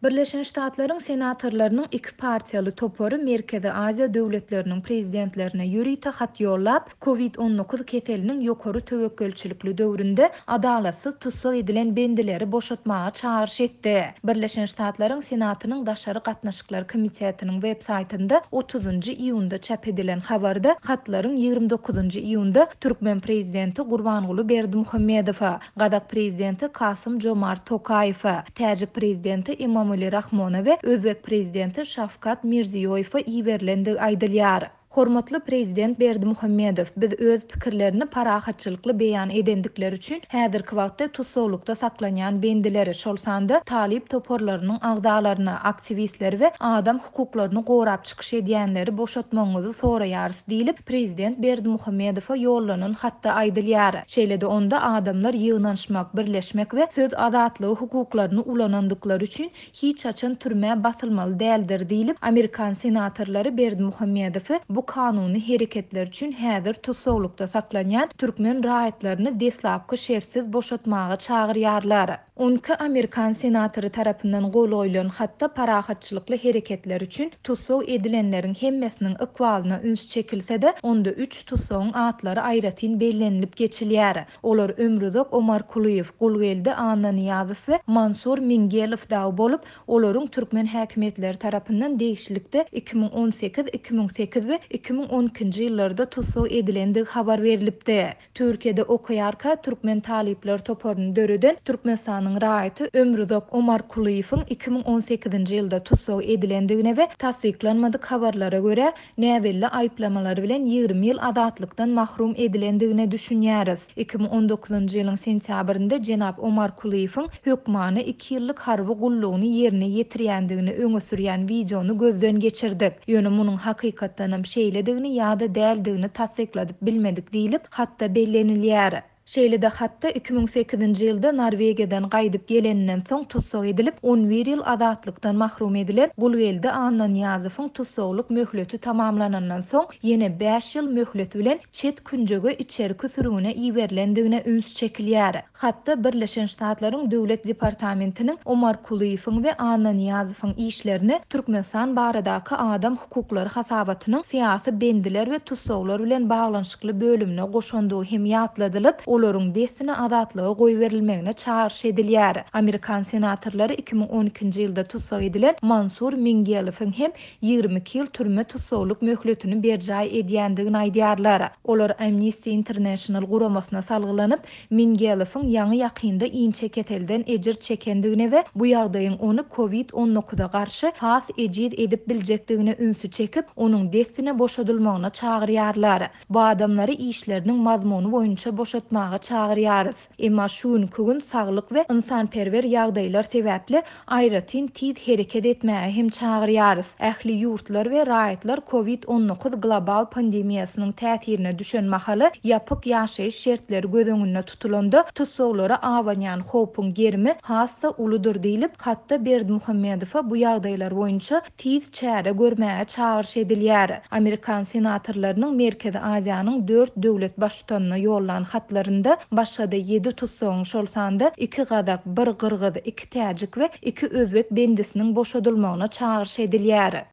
Birleşen Ştatlaryň senatorlarynyň iki partiýaly topary Merkezi Aziýa döwletleriniň prezidentlerine ýörite hat ýollap, Covid 19 keseliniň ýokary töwekgelçilikli döwründe adalatsyz tussag edilen bendileri boşatmaga çagyryş etdi. Birleşen Ştatlaryň Senatynyň Daşary gatnaşyklar komitetiniň web saýtynda otuzynjy iýunda çap edilen habarda hatlaryň 29-njy iýunda türkmen prezidenti Gurbanguly Berdimuhamedowa, Gazak prezidenti Kasym-Jomart Tokaýewe, täjik prezidenti Emomali Rahmona we özbek prezidenti Şawkat Mirziýoýewe iberilendigi aýdylýar. Hormatly Prezident Berdimuhamedow, biz öz pikirlerini parahatçylykly beýan edendikleri üçin häzirki wagtda tussaglykda saklanýan bendileri, şol sanda talyp toparlarynyň agzalaryny, aktiwistleri we adam hukuklaryny gorap çykyş edýänleri boşatmagyňyzy soraýarys diýlip, prezident Berdimuhamedowa ýollanan hatda aýdylýar. Şeýle-de onda adamlar ýygnanyşmak, birleşmek we söz azatlygy hukuklaryny ulanandyklary üçin hiç haçan türmä basylmaly däldir diýlip, amerikan senatorlary Berdimuhamedowy bu kanuny hereketler üçin häzir tussaglykda saklanýan türkmen raýatlaryny deslapky şertsiz boşatmaga çagyrýarlar. 12 amerikan senatory tarapyndan gol goýlan hatda parahatçylykly hereketler üçin tussag edilenleriň hemmesiniň ykbalyna üns çekilse-de, onda üç tussagyň atlary aýratyn bellenilip geçilýär. Olar Ömruzak Omarkulyýew, Gulgeldi Annanyýazow we Mansur Mingelow dagy bolup, olaryň türkmen häkimiýetleri tarapyndan degişlilikde 2018, 2008 we 2012-nji ýyllarda tussag edilendigi habar berlipdi. Türkiýede okaýarka türkmen talyplar toparyny döreden Türkmenistanyň raýaty Ömruzak Omarkulyýewiň 2018-nji ýylda tussag edilendigine we tassyklanmadyk habarlara görä, näbelli aýyplamalar bilen 20 ýyl azatlykdan mahrum edilendigine düşünýäris. 2019-njy ýylyň sentýabrynda jenap Omarkulyýewiň hökmany iki ýyllyk harby gullugyny ýerine ýetirýändigini öňe sürýän wideony gözden geçirdik. Ýöne munuň hakykatdanam şeýledigini ýa-da däldigini tassykladyp bilmedik diýlip, hatda bellenilýär. Şeýle-de hatda 2008-nji ýylda Norwegiýadan gaýdyp geleninden soň tussag edilip, 11 ýyl azatlykdan mahrum edilen Gulgeldi Annanyýazowyň tussaglyk möhleti tamamlanandan soň ýene bäş ýyl möhlet bilen çet künjege içerki sürgüne iberilendigine üns çekilýär. Hatda Birleşen Ştatlaryň Döwlet departamentiniň Omarkulyýewiň we Annanyýazowyň işlerini Türkmenistan baradaky adam hukuklary hasabatynyň syýasy bendiler we tussaglar bilen baglanyşykly bölümine goşandygy hem ýatladylyp, olaryň dessine azatlyga goýberilmegine çagyryş edilýär. Amerikan senatorlary 2012-nji ýylda tussag edilen Mansur Mingelowyň hem 22 ýyl türme tussaglyk möhletini berjaý edýändigini aýdýarlar. Olar Amnesty International guramasyna salgylanyp, Mingelowyň ýaňy-ýakynda inçekeselden ejir çekendigine we bu ýagdaýyň ony Covid 19-a garşy has ejiz edip biljekdigine ünsi çekip, onuň dessine boşadylmagyna çagyrýarlar. Bu adamlary işleriniň mazmuny boýunça boşatmaga çagyrýarys. Emma şu günki gün saglyk we ynsanperwer ýagdaýlar sebäpli aýratyn tiz hereket etmäge hem çagyrýarys. Ähli ýurtlar we raýatlar Covid 19 global pandemiýasynyň täsirine düşen mahaly ýapyk ýaşaýyş şertleri göz öňünde tutulanda, tussaglara abanýan howpuň gerimi has-da uludyr diýlip, hatda Berdimuhamedowa bu ýagdaýlar boýunça tiz çäre görmäge çagyryş edilýär. Amerikan senatorlarynyň Merkezi Aziýanyň dört döwlet baştutanyna ýollan hatlarynda başga-da ýedi tussagyň, şol sanda iki gazak, bir gyrgyz, iki täjik we iki özbek bendisiniň boşadylmagyna çagyryş edilýär.